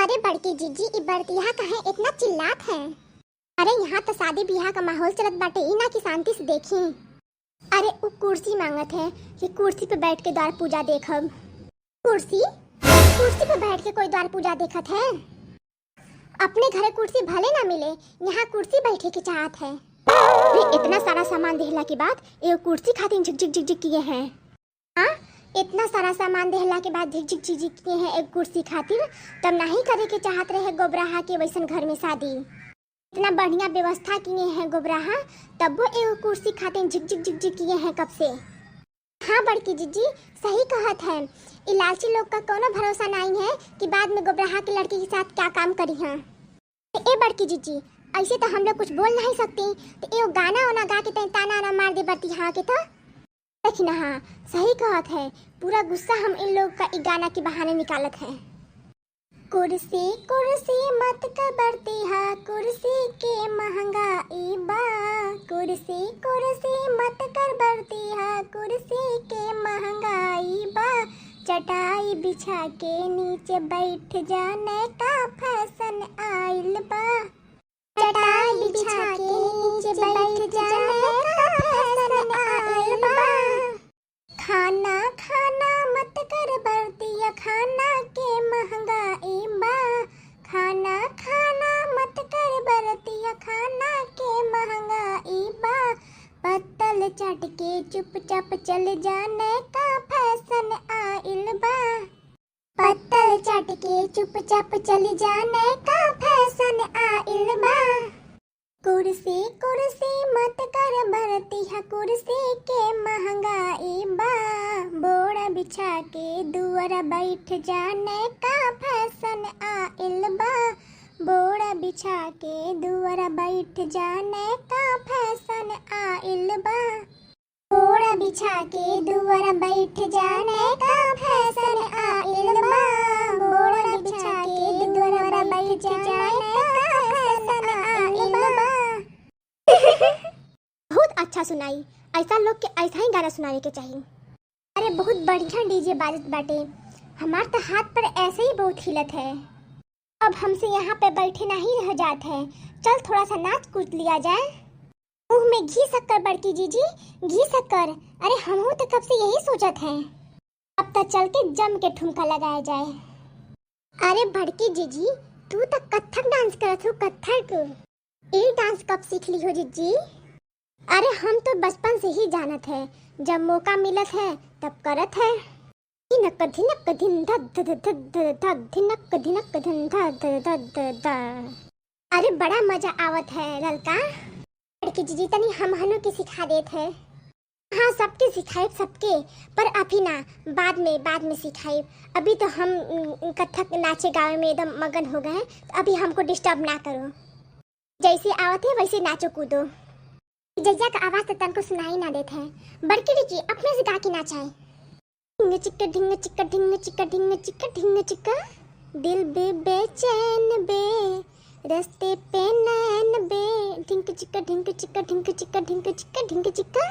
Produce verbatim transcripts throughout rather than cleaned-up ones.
अरे बड़की जीजी, ई बरतिहा काहे इतना चिल्लात है? अरे यहाँ त शादी बियाह का माहौल चलत बाटे, ई ना कि शांति से देखी। अरे उ कुर्सी मांगत है कि कुर्सी पे बैठ के द्वार पूजा देखब। कुर्सी? कुर्सी पे बैठ के कोई द्वार पूजा देखत है? अपने घरे कुर्सी भले ना मिले, यहाँ कुर्सी बैठे के चाहत है। अरे इतना सारा सामान देहला के बाद एगो कुर्सी खातिर झिक झिक झिक झिक किए हैं। हाँ, इतना सारा सामान देहला के बाद झिक झिक झिक झिक किए हैं एक कुर्सी खातिर, तब नहीं करे के चाहत रहे गोबराहा के वैसन घर में शादी। इतना बढ़िया व्यवस्था किए हैं गोबराहा, तब्बो एगो कुर्सी खातिर झिक झिक झिक झिक किए हैं कब से। हाँ बड़की जीजी, सही कहत है। ई लालची लोग का कोनो भरोसा नहीं है कि बाद में गोबराहा के लड़की के साथ क्या काम करी हैं। ए बड़की जीजी, ऐसे तो हम लोग कुछ बोल नहीं सकती, तो एगो गाना ओना गा के तनी ताना ना मार दे बरतिहा के तो। देखी ना, हाँ, सही कहत है, पूरा गुस्सा हम इन लोग का ई गाना के बहाने निकालत है। कुर्सी कुर्सी मत कर बरतिहा, कुर्सी के महंगाई बा। कुर्सी कुर्सी मत कर बरतिहा, कुर्सी के महंगाई बा। चटाई बिछा के नीचे बैठ जा, नयका फैशन आइल बा। चटाई बिछा के नीचे बैठ जा, नयका फैशन आइल बा। खाना खाना मत कर बरतिया, खाना के महंगाई बा। खाना खाना मत कर बरतिया, खाना के महंगाई बा। पत्तल चाट के चुपचाप चल जा, नयका फैशन आइल बा। पत्तल चाट के चुपचाप चल जा, नयका फैशन आइल बा। कुर्सी कुर्सी मत कर बरतिहा, कुर्सी के महंगाई बा। बोरा बिछा के दुआरा बैठ जा, नयका फैशन आइल बा। बोरा बिछा के दुआरा बैठ जा, नयका फैशन आइल बा। बोरा बिछा के दुआरा बैठ जा, नयका फैशन आइल बा। बोरा बिछा के दुआरा बैठ जा, नयका फैशन आइल बा। बहुत अच्छा सुनाई, ऐसा लोग के ऐसा ही गाना सुनावे के चाहिए। अरे बहुत बढ़िया डीजे बाजत बाटे, हमार तो हाथ पर ऐसे ही बहुत हिलत है। अब हमसे यहाँ पे बैठे नहीं रह जात है, चल थोड़ा सा नाच कूद लिया जाए। मुंह में घी शक्कर बड़की जीजी, घी शक्कर। अरे हमहू तो कब से यही सोचत है, अब तो चल के जम के ठुमका लगाया जाए। अरे बड़की जीजी, तू तो कथक डांस करत हो, कथक। ई डांस कब सीख ली हो जीजी? अरे हम तो बचपन से ही जानत है, जब मौका मिलत है तब करत है। धिनक धिनक धिन धक धक धक धक धक धिनक धिनक धिन धक धक धक धक धक। अरे बड़ा मजा आवत है ललका। बड़की जीजी तनी हमहनों के सिखा देत है। हाँ सबके सिखाइब सबके, पर अभी ना, बाद में, बाद में सिखाइब। अभी तो हम उम, कथक नाचे गावे में एकदम मगन हो गए हैं, तो अभी हमको डिस्टर्ब ना करो। जैसे आवत है वैसे नाचो कूदो। जैजा का आवाज तो तनको सुनाई ना देत है। बड़की डीजी अपने से गा के नाचाए। ढिंग चिक्का ढिंग चिक्का ढिंग चिक्का ढिंग चिक्का ढिंग चिक्का, दिल बे बेचैन बे, रस्ते पे नैन बे। ढिंग चिक्का ढिंग चिक्का ढिंग चिक्का ढिंग चिक्का ढिंग चिक्का।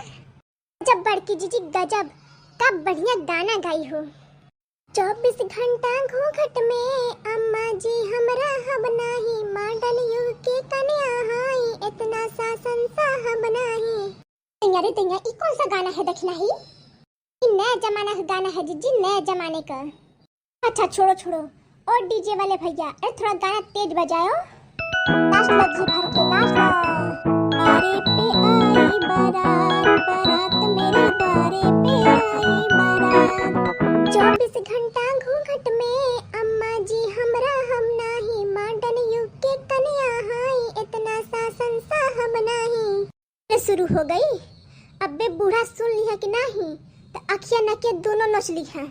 गजब बड़की जीजी गजब, का बढ़िया गाना गाई हो। चौबीस घंटा घूंघट में अम्मा जी हम रहब नाही, मॉडल युग के कन्या हाई, इतना शासन साहब नाही। दैया रे दैया, ई कौन सा गाना है दखिना ही? ई नया जमाना का गाना है जीजी, नया जमाने का। अच्छा छोड़ो छोड़ो। और डीजे वाले भैया, अरे थोड़ा गाना तेज बजाओ। नाच लो जी भर के नाच लो। द्वारे पे आई बारात, बारात मेरे द्वारे पे आई बारात। चौबीस घंटा घूंघट में अम्मा जी हम रहब नाही, मॉडर्न युग के कन्या हाई, इतना शासन साहब नाही। शुरू हो गई। अबे बूढ़ा सुन लिहा कि नाही, तो अखिया नकिया दोनों नोच लिहा।